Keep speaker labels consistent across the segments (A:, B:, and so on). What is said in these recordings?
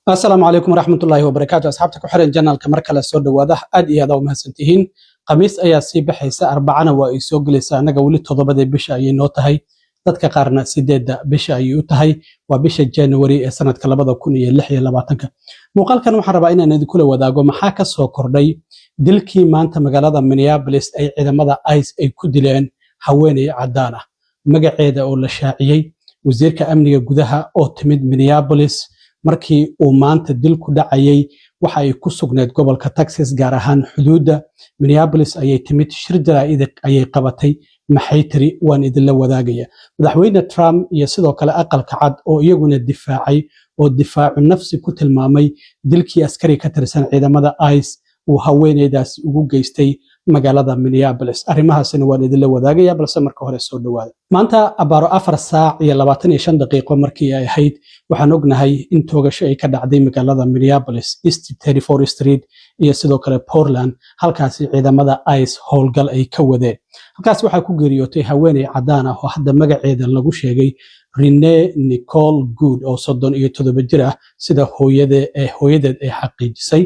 A: Asalaamu calaykum waraxmatullaahi wabarakaatu. Asxaabta ku xiran channelka, mar kale soo dhawaada. Aad iyo aad aa u mahadsantihiin. Khamiis ayaa sii baxaysa, Arbacana waa ay soo gelaysaa. Annaga weli 7-da bisha ayay noo tahay, dadka qaarna 8-da bisha ayay u tahay. Waa bisha January ee sanadka 2026-ka. Muuqaalkan waxaan rabaa inaan idinkula wadaago maxaa ka soo kordhay dilkii maanta magaalada Minneapolis ay ciidamada ICE ay ku dileen haweeney caddaan ah, magaceeda oo la shaaciyey, wasiirka amniga gudaha oo timid Minneapolis. Markii uu maanta dil ku dhacayay waxa ay ku sugnayd gobolka Texas, gaar ahaan xuduudda Minneapolis ayay timid. Shir jaraa'id ayay qabatay. Maxay tiri? Waan idinla wadaagaya. Madaxweyne Trump iyo sidoo kale Aqalka Cad oo iyaguna difaacay oo difaacu nafsi ku tilmaamay dilkii askari ka tirsan ciidamada ICE uu haweeneydaasi ugu geystay magaalada Minneapolis. Arrimahaasina waan idinla wadaagaya, balse marka hore soo dhawaada. Maanta abaaro 4 saac iyo 25 daqiiqo markii ay ahayd, waxaan ognahay in toogasho ay ka dhacday magaalada Minneapolis, East 34 Street iyo sidoo kale Portland. Halkaasi ciidamada ICE howlgal ay ka wadeen. Halkaas waxaa ku geeriyootay haweeney caddaan ah oo hadda magaceeda lagu sheegay Renee Nicole Good, oo 37 jir ah, sida hooyadeed ay xaqiijisay.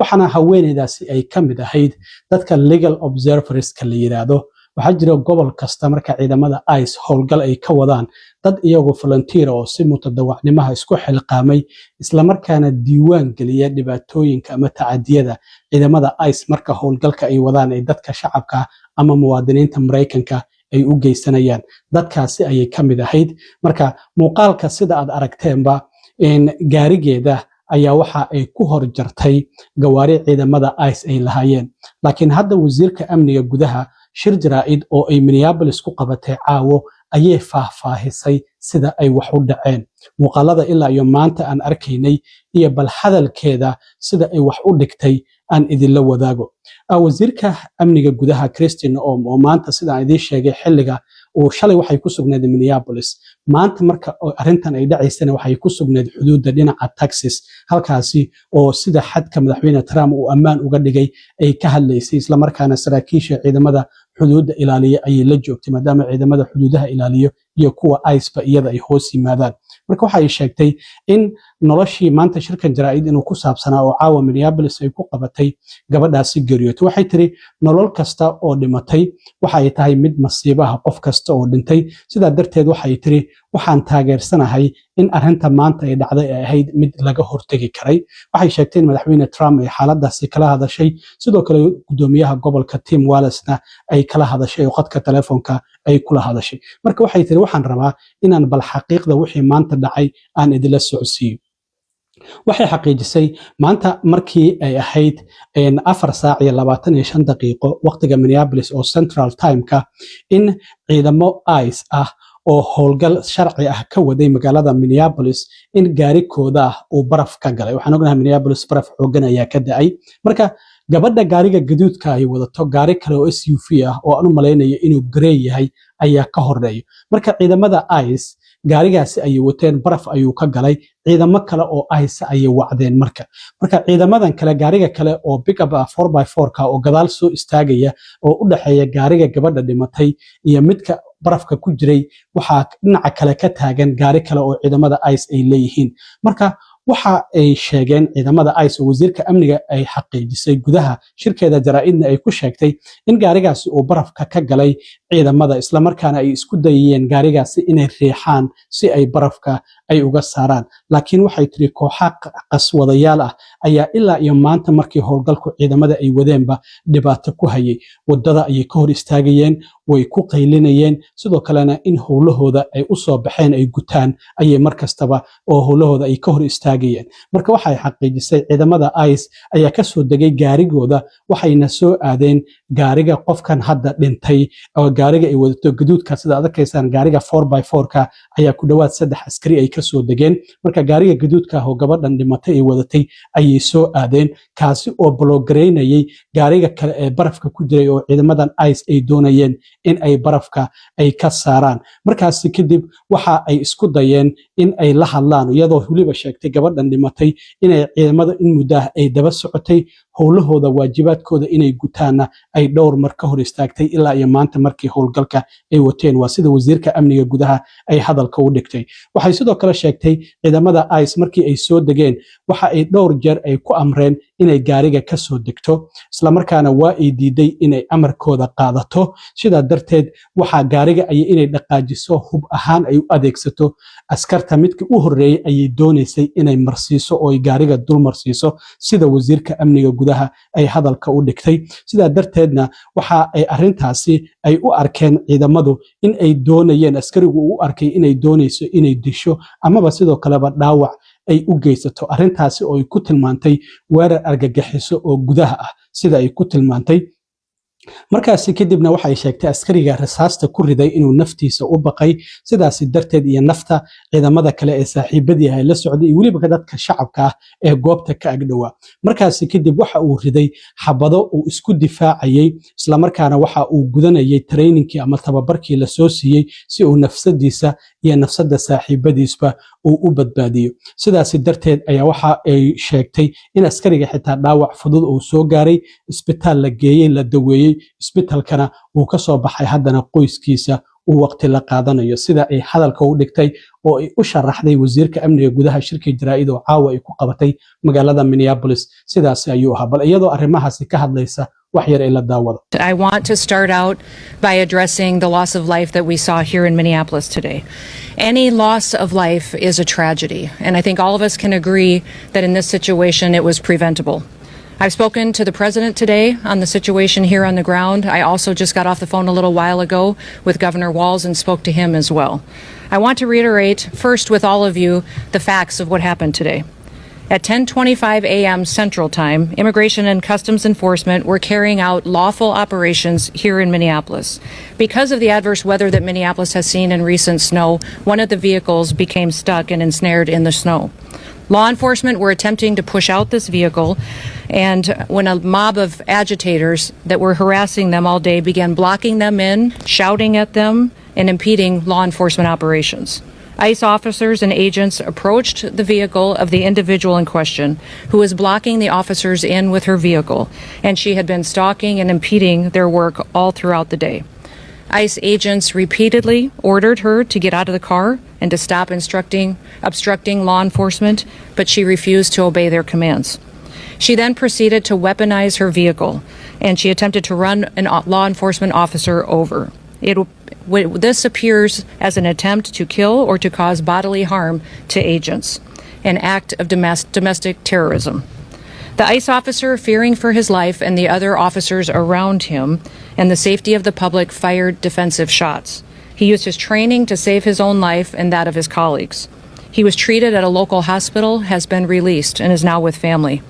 A: Waxaana haweeneydaasi ay ka mid ahayd dadka legal observerska la yiraahdo. Waxaa jira gobol kasta marka ciidamada ICE howlgal ay ka wadaan, dad iyagoo volunteer oo si mutadawacnimaha isku xilqaamay, islamarkaana diiwaan geliya dhibaatooyinka ama tacadiyada ciidamada ICE marka howlgalka ay wadaan ay dadka shacabka ama muwaadiniinta Maraykanka ay u geysanayaan. Dadkaasi ayay ka mid ahayd. Marka muuqaalka sida aad aragteenba, gaarigeeda ayaa waxa ay ku hor jartay gawaari ciidamada ICE ay lahaayeen. Laakiin hadda wasiirka amniga gudaha shir jaraa'id oo ay Minneapolis ku qabatay caawo ayay faahfaahisay sida ay wax u dhaceen, muuqaalada ilaa iyo maanta aan arkaynay, iyo bal hadalkeeda sida ay wax u dhigtay aan idinla wadaago. Wasiirka amniga gudaha Kristi Noem, oo maanta sidaan idiin sheegay xilliga uu shalay waxay ku sugnayd Minneapolis, maanta marka arrintan ay dhacaysana waxay ku sugnayd xuduudda dhinaca Texas, halkaasi oo sida xadka madaxweyne Trump uu ammaan uga dhigay ay ka hadlaysay, islamarkaana saraakiisha ciidamada xuduudda ilaaliya ayay la joogtay, maadaama ciidamada xuduudaha ilaaliyo iyo kuwa ICE-ba iyada ay hoos yimaadaan. Marka waxa ay sheegtay in noloshii maanta shirkan jaraa'id inuu ku saabsanaa oo caawa Minneapolis ay ku qabatay gabadhaasi geeriyootay. Waxay tiri, nolol kasta oo dhimatay waxa ay tahay mid masiibaha, qof kasta oo dhintay. Sidaa darteed waxay tiri, waxaan taageersanahay in arrinta maanta ay dhacday ay ahayd mid laga hortegi karay. Waxay sheegtay in madaxweyne Trump ay xaaladaasi kala hadashay, sidoo kale gudoomiyaha gobolka Tim Walzna ay kala hadashay oo khadka telefoonka ay kula hadashay. Marka waxay tiri, waxaan rabaa inaan bal xaqiiqda wixii maanta dhacay aan idinla socodsiiyo. Waxay xaqiijisay maanta markii ay ahayd 4 saac iyo 25 daqiiqo waqtiga Minneapolis oo Central Timeka in ciidamo ICE ah oo howlgal sharci ah ka waday magaalada Minneapolis in gaarikooda ah uu baraf ka galay. Waxaan ognahay Minneapolis baraf xooggan ayaa ka da'ay. Marka gabadha gaariga gaduudka ay wadato, gaari kale oo SUV ah oo aan u malaynayo inuu grey yahay ayaa ka horeeya. Marka ciidamada ICE gaarigaasi ayay wateen, baraf ayuu ka galay. Ciidamo kale oo ICE ayay wacdeen. Marka ciidamadan kale, gaariga kale oo pickup ah, 4x4 ka oo gadaal soo istaagaya oo u dhexeeya gaariga gabadha dhimatay iyo midka barafka ku jiray, waxaa dhinaca kale ka taagan gaari kale oo ciidamada ICE ay leeyihiin. Marka waxa ay sheegeen ciidamada ICE, oo wasiirka amniga ay xaqiijisay gudaha shirkeeda jaraa'idna ay ku sheegtay, in gaarigaasi uu barafka ka galay ciidamada, islamarkaana ay isku dayayeen gaarigaasi inay riixaan si ay barafka ay uga saaraan. Laakiin waxay tiri, kooxa qaswadayaal ah ayaa ilaa iyo maanta markii howlgalku ciidamada ay wadeenba dhibaato ku hayay. Wadada ayay ka hor istaagayeen, way ku qaylinayeen, sidoo kalena in howlahooda ay u soo baxeen ay gutaan ayay mar kastaba oo howlahooda ay ka hor istaagayeen. Marka waxay xaqiijisay ciidamada ICE ayaa ka soo degay gaarigooda, waxayna soo aadeen gaariga qofkan hadda dhintay oo gaariga ay wadato gaduudka. Sida aad arkaysaan, gaariga 4x4-ka ayaa ku dhowaad saddex askari ay kasoo degeen. Marka gaariga gaduudka ah oo gabadhan dhimatay ay wadatay ayay soo aadeen, kaasi oo block garaynayay gaariga kale ee barafka ku jiray oo ciidamadan ICE ay doonayeen in ay barafka ay ka saaraan. Markaasi kadib waxa ay isku dayeen in ay la hadlaan, iyadoo weliba sheegtay gabadhan dhimatay inay ciidamada in muddo ah ay daba socotay, howlahooda waajibaadkooda inay gutaanna ay dhowr mar ka hor istaagtay ilaa iyo maanta markii Markii howlgalka ay wateen, waa sida wasiirka amniga gudaha ay hadalka u dhigtay. Waxay sidoo kale sheegtay ciidamada ICE markii ay soo degeen, waxa ay dhowr jeer ay ku amreen inay gaariga ka soo degto, islamarkaana waa ay diiday inay amarkooda qaadato. Sidaa darteed waxaa gaariga ay inay dhaqaajiso, hub ahaan ay u adeegsato. Askarta midkii u horreeyey ayay doonaysay inay marsiiso oo ay gaariga dul marsiiso, sida wasiirka amniga gudaha ay hadalka u dhigtay. Sidaa darteedna waxa ay arrintaasi ay u arkeen ciidamadu in ay doonayeen, askarigu uu u arkay inay doonayso inay disho amaba sidoo kaleba dhaawac ay u geysato. Arrintaasi oo ay ku tilmaantay weerar argagixiso oo gudaha ah, sida ay ku tilmaantay. Markaasi kadibna waxay sheegtay askariga rasaasta ku riday inuu naftiisa u baqay, sidaasi darteed iyo nafta ciidamada kale ee saaxiibadii ay la socday iyo weliba dadka shacabka ah ee goobta ka agdhowaa. Markaasi kadib waxa uu riday xabado uu isku difaacayey, islamarkaana waxa uu gudanayay trainingkii ama tababarkii lasoo siiyey si uu nafsadiisa iyo nafsada saaxiibadiisba uu u badbaadiyo. Sidaasi darteed ayaa waxa ay sheegtay in askariga xitaa dhaawac fudud uu soo gaaray, isbitaal la geeyey, la daweeyey, isbitaalkana uu ka soo baxay, haddana qoyskiisa uu waqti la qaadanayo, sida ay hadalka u dhigtay oo ay u sharaxday wasiirka amniga gudaha. Shirkii jaraa'id oo caawa ay ku qabatay magaalada Minneapolis sidaasi ayuu ahaa. Bal iyadoo arrimahaasi ka hadlaysa wax yar ila daawada.
B: I want to start out by addressing the loss of life that we saw here in Minneapolis today. Any loss of life is a tragedy, and I think all of us can agree that in this situation it was preventable. I've spoken to the president today on the situation here on the ground. I also just got off the phone a little while ago with Governor Walz and spoke to him as well. I want to reiterate first with all of you the facts of what happened today. At 10:25 a.m. Central Time, Immigration and Customs Enforcement were carrying out lawful operations here in Minneapolis. Because of the adverse weather that Minneapolis has seen in recent snow, one of the vehicles became stuck and ensnared in the snow. Law enforcement were attempting to push out this vehicle, and when a mob of agitators that were harassing them all day began blocking them in, shouting at them, and impeding law enforcement operations. ICE officers and agents approached the vehicle of the individual in question, who was blocking the officers in with her vehicle, and she had been stalking and impeding their work all throughout the day. ICE agents repeatedly ordered her to get out of the car and to stop obstructing law enforcement, but she refused to obey their commands. She then proceeded to weaponize her vehicle, and she attempted to run a law enforcement officer over. This appears as an attempt to kill or to cause bodily harm to agents, an act of domestic terrorism. The ICE officer, fearing for his life and the other officers around him and the safety of the public, fired defensive shots. He used his training to save his own life and that of his colleagues. He was treated at a local hospital, has been released, and is now with family.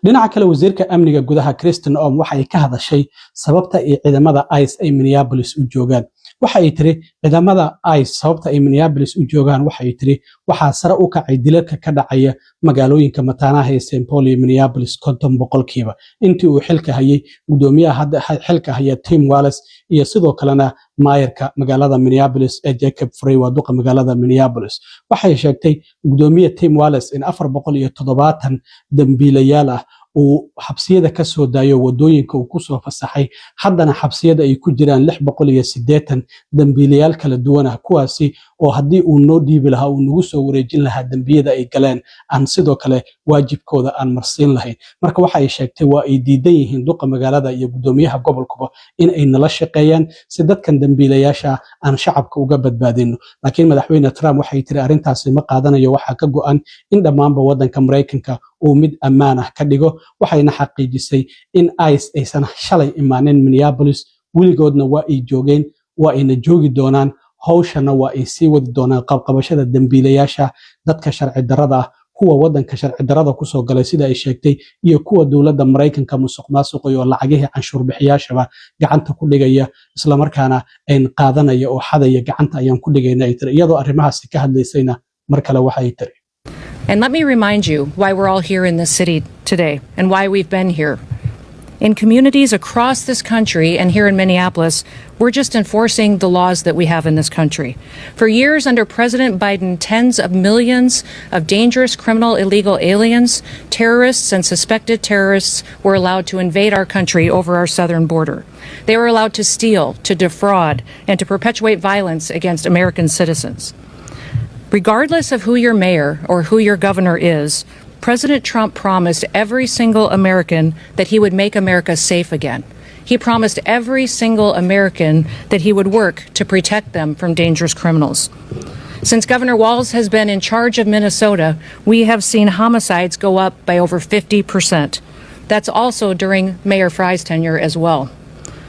A: Dhinaca kale, wasiirka amniga gudaha Kristi Noem waxay ka hadashay sababta ay ciidamada ICE ay Minneapolis u joogaan. Waxa ay tiri ciidamada ICE sababta ay Minneapolis u joogaan, waxa ay tiri waxaa sare u kacay dilalka ka dhacaya magaalooyinka mataanaha ee St Paul iyo Minneapolis 50% intii uu xilka hayay gudoomiyaha hadda xilka haya Tim Walz iyo sidoo kalena maayarka magaalada Minneapolis ee Jacob Frey, waa duqa magaalada Minneapolis. Waxay sheegtay gudoomiye Tim Walz in 470 dambiilayaal ah uu xabsiyada ka soo daayo, wadooyinka uu kusoo fasaxay, haddana xabsiyada ay ku jiraan 680 dambiilayaal kala duwan ah, kuwaasi oo haddii uu noo dhiibi lahaa, uu nagu soo wareejin lahaa dembiyada ay galeen, aan sidoo kale waajibkooda aan marsiin lahayn. Marka waxa ay sheegtay waa ay diidan yihiin duqa magaalada iyo gudoomiyaha gobolkuba in ay nala shaqeeyaan si dadkan dambiilayaasha aan shacabka uga badbaadino. Laakiin madaxweyne Trump, waxay tiri, arrintaasi ma qaadanayo. Waxaa ka go'an in dhammaanba waddanka Maraykanka uu mid ammaan ah ka dhigo. Waxayna xaqiijisay in ICE aysan shalay imaanin Minneapolis, weligoodna waa ay joogeen, waa ayna joogi doonaan, hawshana waa ay sii wadi doonaan, qabqabashada dembiilayaasha, dadka sharci darrada ah, kuwa waddanka sharci darrada kusoo galay sida ay sheegtay, iyo kuwa dowladda Maraykanka musuq maasuqay oo lacagihii canshuur bixiyaashaba gacanta ku dhigaya, islamarkaana ayn qaadanaya oo xadaya, gacanta ayaan ku dhigayna, ay tiri. Iyadoo arrimahaasi ka hadlaysayna mar kale waxay tiri:
B: And let me remind you why we're all here in this city today and why we've been here. In communities across this country and here in Minneapolis, we're just enforcing the laws that we have in this country. For years under President Biden, tens of millions of dangerous criminal illegal aliens, terrorists, and suspected terrorists were allowed to invade our country over our southern border. They were allowed to steal, to defraud, and to perpetuate violence against American citizens. Regardless of who your mayor or who your governor is, President Trump promised every single American that he would make America safe again. He promised every single American that he would work to protect them from dangerous criminals. Since Governor Walz has been in charge of Minnesota, we have seen homicides go up by over 50%. That's also during Mayor Frey's tenure as well.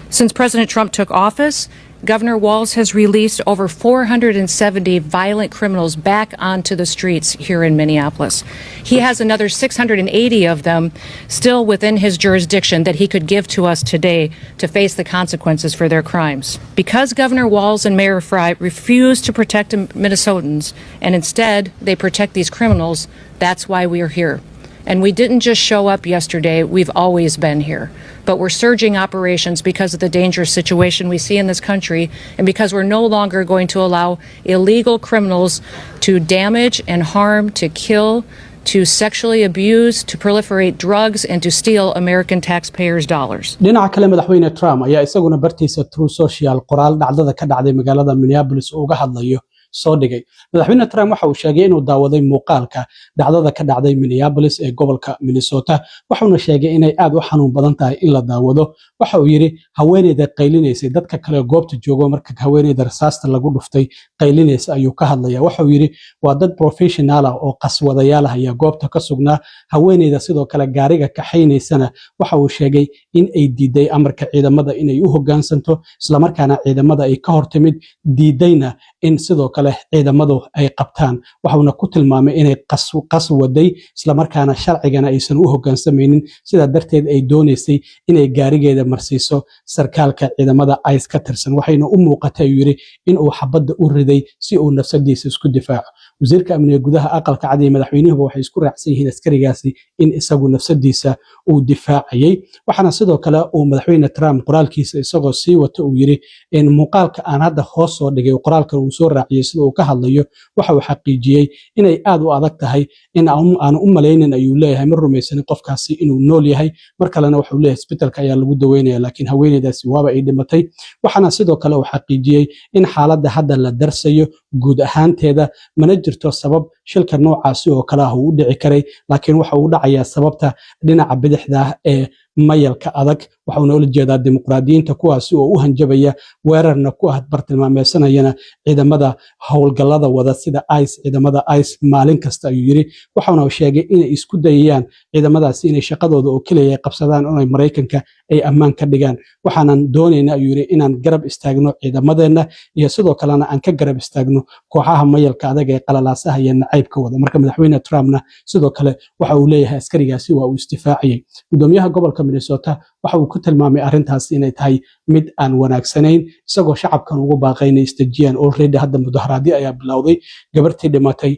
B: Since President Trump took office, Governor Walz has released over 470 violent criminals back onto the streets here in Minneapolis. He has another 680 of them still within his jurisdiction that he could give to us today to face the consequences for their crimes. Because Governor Walz and Mayor Frey refuse to protect Minnesotans and instead they protect these criminals, that's why we are here. And we didn't just show up yesterday, we've always been here. But we're surging operations because of the dangerous situation we see in this country and because we're no longer going to allow illegal criminals to damage and harm, to kill, to sexually abuse, to proliferate drugs, and to steal American taxpayers' dollars.
A: Dhinaca kale, Madaxweyne Trump ayaa isaguna bartiisa Truth Social qoraal dhacdada ka dhacday magaalada Minneapolis uu uga hadlayo soo dhigay. Madaxweyne Trump waxa uu sheegay inuu daawaday muuqaalka dhacdada ka dhacday Minneapolis ee gobolka Minnesota, waxauna sheegay inay aad u xanuun badan tahay in la daawado. Waxa uu yidhi haweeneyda qaylinaysay, dadka kale goobta joogo marka haweeneyda rasaasta lagu dhuftay qaylinaysa ayuu ka hadlaya. Waxa uu yidhi waa dad professional ah oo qaswadayaal ah ayaa goobta ka sugnaa. Haweeneyda sidoo kale gaariga kaxaynaysana waxa uu sheegay in ay diiday amarka ciidamada inay u hoggaansanto, islamarkaana ciidamada ay ka hortimid, diidayna in sidoo kale ciidamadu ay qabtaan. Waxauna ku tilmaamay inay qas waday, islamarkaana sharcigana aysan u hoggaansamaynin, sidaa darteed ay doonaysay inay gaarigeeda marsiiso sarkaalka ciidamada ICE ka tirsan. Waxayna u muuqatay, ayuu yidhi, in uu xabadda u riday si uu nafsadiisa isku difaaco. Wasiirka amniga gudaha, Aqalka Cad iyo madaxweynuhuba waxay isku raacsan yihiin askarigaasi in isagu nafsadiisa uu difaacayay. Waxaana sidoo kale uu Madaxweyne Trump qoraalkiisa isagoo sii wata uu yidhi in muuqaalka aan hadda hoos soo dhigay, qoraalkan uu soo raaciyey sida uu ka hadlayo, waxa uu xaqiijiyey inay aad u adag tahay in aanu u malaynin, ayuu leeyahay, ma rumaysanin qofkaasi inuu nool yahay. Mar kalena wuxuu leeyahay isbitaalka ayaa lagu daweynaya, laakiin haweeneydaasi waaba ay dhimatay. Waxaana sidoo kale uu xaqiijiyey in xaaladda hadda la darsayo guud ahaanteeda, mana jirto sabab shilka noocaasi oo kale ah uu u dhici karay, laakiin waxa uu dhacayaa sababta dhinaca bidixda ah ee mayalka adag. Waxauna ula jeedaa dimuqraadiyiinta, kuwaasi oo u hanjabaya, weerarna ku ah, bartilmaameysanayana ciidamada howlgallada wada sida ICE, ciidamada ICE maalin kasta, ayuu yiri. Waxauna sheegay inay isku dayayaan ciidamadaasi inay shaqadooda oo keliya ay qabsadaan, inay Maraykanka ay ammaan ka dhigaan. Waxaanan doonayna, ayuu yiri, inaan garab istaagno ciidamadeenna iyo sidoo kalena aan ka garab istaagno kooxaha mayalka adag ee qalalaasaha iyo nacaybka wada. Marka Madaxweyne Trumpna sidoo kale waxa uu leeyahay askarigaasi waa uu isdifaacayay. Gudoomiyaha gobolka Minnesota waxa uu ku tilmaamay arrintaasi inay tahay mid aan wanaagsanayn, isagoo shacabkan ugu baaqay inay isdejiyaan. Already hadda mudaharaadyo ayaa bilowday. Gabartii dhimatay,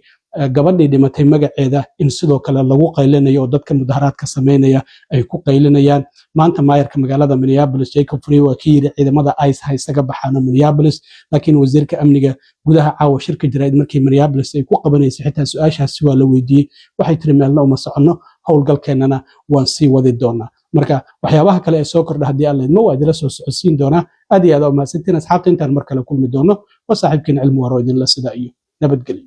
A: gabadhii dhimatay magaceeda in sidoo kale lagu qaylinayo oo dadka mudaharaadka sameynaya ay ku qaylinayaan. Maanta maayarka magaalada Minneapolis, Jacob Frey, waa ka yidhi ciidamada ICE ha isaga baxaano Minneapolis, laakiin wasiirka amniga gudaha caawa shirka jaraa'id markii Minneapolis ay ku qabanaysay xitaa su-aashaasi waa la weydiiyey. Waxay tiri meelna uma soconno, howlgalkeennana waan sii wadi doonaa. Marka waxyaabaha kale ee soo kordha, haddii Alla idmo, waa idila soo socodsiin doonaa. Aad iyo aad u mahadsantiin, asxaabta. Intaan mar kale kulmi doono, waa saaxiibkiin Cilmi Waro idinla sida iyo nabadgelyo.